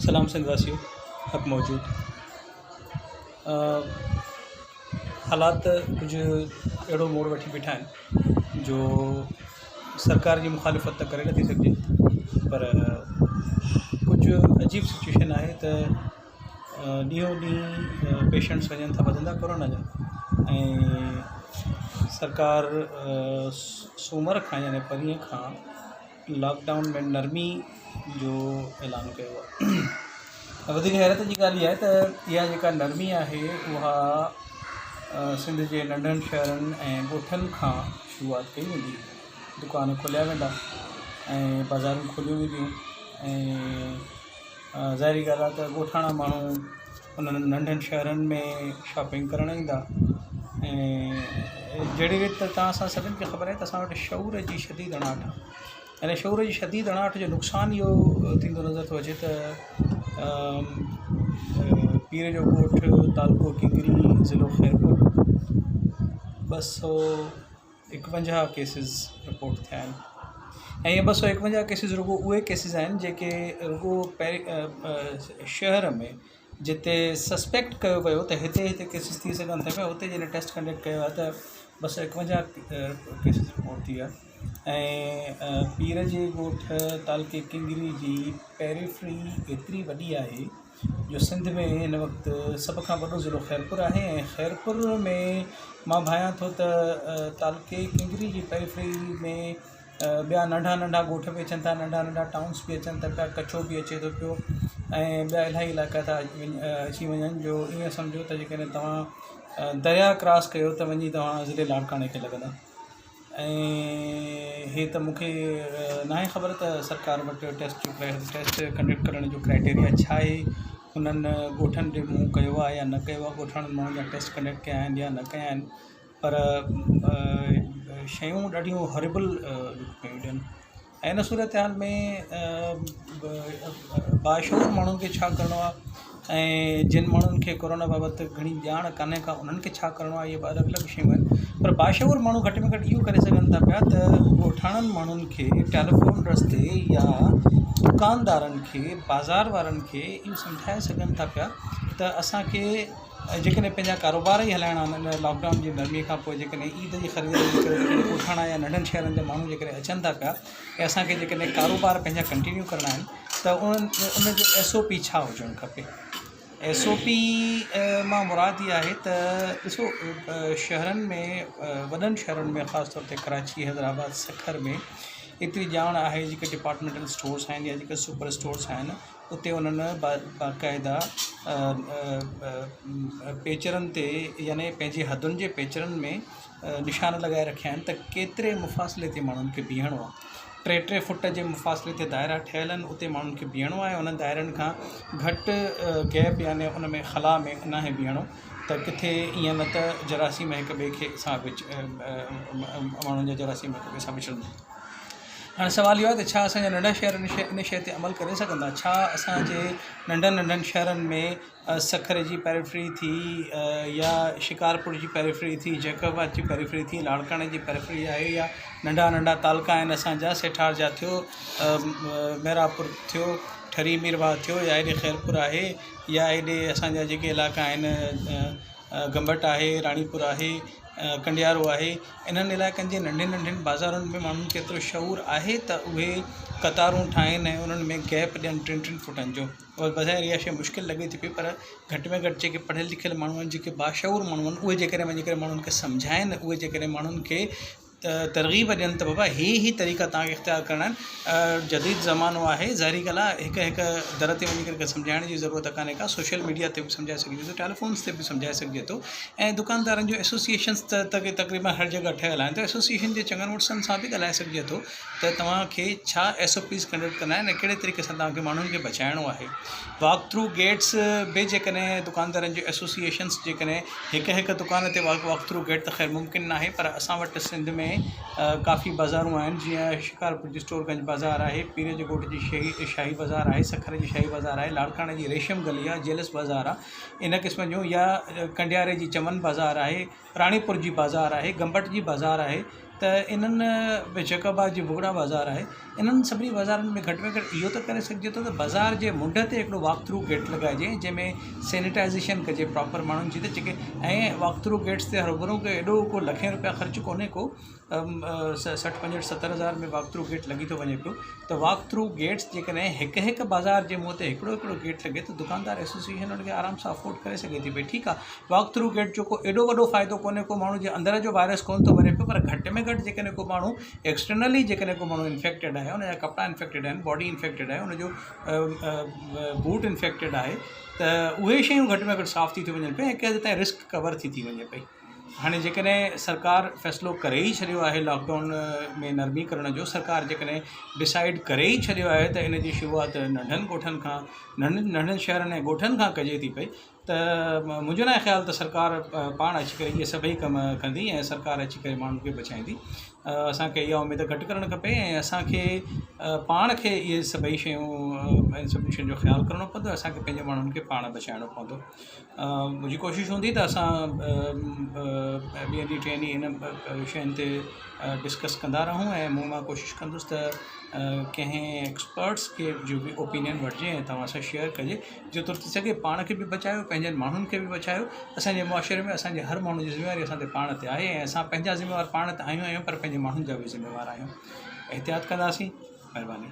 سلام سنڌ واسيو حق موجود حالات ڪجهه اهڙو موڙ وٺي بيٺا آهن جو سرڪار جي مخالفت ته ڪري نٿي سگهجي پر ڪجهه عجيب سچويشن آهي ته ڏينهون ڏينهن پيشنٽس وڃن ٿا وڌندا ڪورونا جا ۽ سرڪار سومر کان يعني پرينهن کان لاڪ ڊائون ۾ نرمي جو اعلان ڪيو آهي ۽ وڌيڪ حيرت جي ڳالهه اها آهي ته اها جيڪا نرمي آهي اها سنڌ جي ننڍن شهرن ۽ ڳوٺن کان شروعات ڪئي ويندي دڪان کوليا ويندا ۽ بازارون کوليون وينديون ۽ ظاهري ڳالهه آهي ته ڳوٺاڻا ماڻهو انهن ننڍن شهرن ۾ شاپنگ ڪرڻ ايندا ۽ جهڙي ريت ته توهان اسان سڀني کي خبر آهي ته اسان وٽ شعور جي شديد اڻاٺ آهي يعني شعور جي شديد اڻاٺ جو نقصان اهو ٿيندو نظر ٿو اچي ته پير جو ڳوٺ تعلقو ڪنگري ضلعو خيرپور 200 51 ڪيسز رپورٽ ٿيا آهن ۽ اهي 251 ڪيسز رڳو اهي ڪيسز آهن جيڪي رڳو شهر ۾ جتي سسپيڪٽ ڪيو ويو ته هتي هتي ڪيسز ٿي سگهن ٿا پيا اتي جڏهن ٽيسٽ ڪنڊڪٽ ڪيو ويو ته 251 ڪيسز رپورٽ ٿي ويا ۽ پير جي ڳوٺ تعلقي ڪنگري جي پيريفري ايتري وڏي آهي جو سنڌ ۾ هن وقت سڀ کان وڏو ضلعو خيرپور آهي ۽ خيرپور ۾ مان ڀانيان ٿو ته تعلقي ڪنگري جي پيريفري ۾ ٻيا ننڍا ننڍا ڳوٺ به اچن ٿا ننڍا ننڍا ٽائونس به اچن ٿا پيا ڪچو به اچي ٿو پيو ۽ ٻيا الاهي علائقا ٿا اچي وڃن جو ائين سمجهو ته جيڪڏهن توهان درياء ڪراس ڪيو ته وڃي توهان ضلعي لاڙڪاڻي کي لڳندا. ۽ هي ته مون کي ناهي خبر ته سرڪار وٽ ٽيسٽ جو ٽيسٽ ڪنڊڪٽ ڪرڻ جو ڪرائيٽيريا ڇا آهي انهن ڳوٺن ڏي منهن ڪيو آهي يا نه ڪيو آهي ڳوٺاڻن ماڻهن جا ٽيسٽ ڪنڊڪٽ ڪيا آهن يا نه ڪيا آهن پر شيون ڏاڍيون هاريبل پيون ڏين ۽ ان صورتحال ۾ باشعور ماڻهن کي ڇا ڪرڻو آهي ۽ جن ماڻهن کي ڪورونا بابت گهڻي ڄاڻ ڪانهي ڪا انهن کي ڇا ڪرڻو آهي اهي ٻه الڳ الڳ شيون آهن پر باشعور ماڻهو گهٽ ۾ گهٽ اهو ڪري سگهن ٿا پيا ته ڳوٺاڻن ماڻهن کي ٽيليفون رستي يا دڪاندارن کي بازار وارن کي اهو سمجهائي سگهن ٿا پيا ته اسانکي جيڪڏهن پنهنجا ڪاروبار ئي هلائڻا آهن ان لاڪ ڊائون جي نرمي کان پوء جيڪڏهن عيد جي خريداري جي ڪري جيڪڏهن ڳوٺاڻا يا ننڍن شهرن جا ماڻهو جيڪڏهن اچن ٿا پيا ۽ اسانکي جيڪڏهن ڪاروبار پنهنجا ڪنٽينيو ڪرڻا آهن ته انهن ان جو ايس او پي ڇا هجڻ کپي ايس او پي مان مراد اها آهي ته ڏسو شهرن ۾ وڏن شهرن ۾ خاص طور تي ڪراچي حيدرآباد سکر ۾ ايتري ڄاڻ آهي جيڪي ڊپارٽمينٽل اسٽورس آهن يا جيڪي سپر اسٽورس آهن اتي انهن باقاعده پيچرن تي يعني پنهنجي حدن جي پيچرن ۾ نشان لڳائي رکيا آهن ته ڪيتري مفاصلي تي ماڻهن کي بيهڻو آهي ٽي ٽي فوٽ جي مفاصلي تي دائرا ٺهيل آهن اتي ماڻهن کي بيهڻو آهي انهن دائرن کان گهٽ گيپ يعني ان ۾ خلا ۾ ناهي بيهڻو ته ڪٿي ائين نه ته جراثيم هڪ ٻئي کي سان ماڻهن جا جراثيم هڪ ٻئي سان وچڙن. هاڻي سوال اهو آهي ته ڇا اسان جا ننڍا شهر ان شيء تي عمل ڪري سگهندا؟ ڇا اسان جي ننڍن ننڍن شهرن ۾ سکر جي پيريفري ٿي يا شڪارپور جي پيريفري ٿي جيڪب آباد جي پيريفري ٿي لاڙڪاڻي جي پيريفري آهي يا ننڍا ننڍا تعلقا آهن اسان جا سيٺارجا ٿيو محرابپور ٿيو ٺري ميرواهه ٿيو يا هيڏي خيرپور آهي يا هيڏي اسان جا جيڪي علائقا آهن گمبٽ آهي راڻيپور آهي ڪنڊيارو آهي انهن علائقن جي ننڍين ننڍين بازارن ۾ ماڻهن کي ايترو شعور آهي ته اهي قطارون ٺاهين ۽ انهن ۾ گيپ ڏين ٽن ٽن فوٽن جو اور بظاهر اها شيء مشڪل لڳي ٿي پئي پر گهٽ ۾ گهٽ جيڪي پڙهيل لکيل ماڻهو آهن جيڪي باشعور ماڻهو آهن اهي جيڪڏهن وڃي ڪري ماڻهن کي سمجهائين اهي جيڪڏهن ماڻهن کي ترغيب ڏين ته بابا هي هي طريقا توهان کي اختيار ڪرڻا آهن جديد زمانو آهي ظاهري ڳالهه آهي هڪ هڪ در تي وڃي ڪري سمجهائڻ جي ضرورت ڪانهي ڪا سوشل ميڊيا تي به سمجهائي سگهجي ٿو ٽيليفونس تي به سمجهائي سگهجي ٿو ۽ دڪاندارن جون ايسوسيئيشنس ته تقريبن هر جڳهه ٺهيل آهن ته ايسوسيئيشن جي چڱن مڙسن سان به ڳالهائي سگهجي ٿو ته توهان کي ڇا ايس او پيز ڪنڊڪٽ ڪرڻا آهن ۽ ڪهڙي طريقي سان توهان کي ماڻهن کي بچائڻو آهي واڪ ٿرو گيٽس به جيڪڏهن دڪاندارن جون ايسوسيئيشنس جيڪڏهن هڪ هڪ دڪان تي واڪ ٿرو گيٽ ته خير ممڪن ناهي پر اسان وٽ سنڌ ۾ ڪافي بازارون آهن جيئن شڪارپور جي اسٽور گنج بازار آهي پير جي ڳوٺ جي شهي شاهي بازار آهي سکر جي شاهي بازار آهي لاڙڪاڻي جي ريشم گلي آهي جيلس بازار آهي ان قسم جون يا ڪنڊياري جي چمن بازار آهي راڻيپور جي بازار آهي گمبٽ جي بازار آهي. ته انهن ۾ جيڪب آباد جي بگڙا بازار آهي انهن سڀني بازارن ۾ گهٽ ۾ گهٽ اهو ته ڪري سگهجي ٿو ته بازار جي منڍ تي هڪڙو واڪ ٿرو گيٽ لڳائجي جنهن ۾ سينيٽائزيشن ڪجي پراپر ماڻهن جي ته جيڪي ۽ واڪ ٿرو گيٽس تي هروڀرو ڪو ايڏو ڪو لکين روپيا خرچ ڪونهي ڪو 60 65 70 هزار ۾ واڪ ٿرو گيٽ لڳي ٿو وڃي پيو ته واڪ ٿرو گيٽس جيڪڏهن هڪ هڪ بازار جي منهن تي هڪڙو هڪڙو گيٽ لڳي ته دڪاندار ايسوسيئيشن ان کي آرام سان افورڊ ڪري سگهي ٿي پئي ٺيڪ آهي واڪ ٿرو گيٽ جو ڪو ايڏو وڏو فائدو ڪونهي ڪو ماڻهو جي اندر جو وائرس ڪونه ٿو مري پيو پر گهٽ ۾ گهٽ جيڪڏهن ڪو ماڻهو ايڪسٽرنلي جيڪڏهن ڪو ماڻهو انفيڪٽيڊ آهي ان جا ڪپڙا انفيڪٽيڊ آهن باڊي انفيڪٽيڊ آهي ان جو بوٽ انفيڪٽيڊ آهي ته اهي شيون گهٽ ۾ گهٽ صاف ٿي ٿيون وڃن پيون ۽ ڪنهن حد تائين رسڪ ڪور ٿي ٿي وڃي پئي. هاڻي جيڪڏهن سرڪار فيصلو ڪري ئي ڇڏيو آهي لاڪ ڊائون ۾ نرمي ڪرڻ جو سرڪار جيڪڏهن ڊسائيڊ ڪري ئي ڇڏيو آهي ته ان جي شروعات ننڍن ڳوٺن کان ننڍن ننڍن شهرن ۽ ڳوٺن کان ڪجي ٿي پئي ته منهنجو ناهي خيال ته سرڪار پاڻ اچي ڪري اهي سڀئي ڪم ڪندي ۽ سرڪار اچي ڪري ماڻهن کي بچائيندي اسانکي اها اميد گهٽ ڪرڻ کپي ۽ اسانکي پاڻ کي اهي سڀئي شيون ۽ سڀني شين جو خيال ڪرڻو پوندو اسانکي پنهنجي ماڻهن کي پاڻ بچائڻو پوندو منهنجي ڪوشش هوندي ته اسان ٻئي ڏينهن ٽئين ڏينهن هن شين تي ڊسڪس ڪندا رهون ۽ مون مان ڪوشش ڪندس ته ڪنهن ايڪسپرٽس کي جو به اوپينين وٺجي ۽ توهان سان شيئر ڪجي جيترو ٿي سگهي پاڻ کي به بچايو پنهنجن ماڻهن کي به بچايو اسانجي معاشري ۾ اسانجي هر ماڻهو جي ذميواري اسان تي پاڻ تي آهي ۽ اسان پنهنجا ذميوار پاڻ ته آهيون آهيون پر پنهنجي ماڻهن جا به ذميوار آهيون احتياط ڪنداسين مهرباني.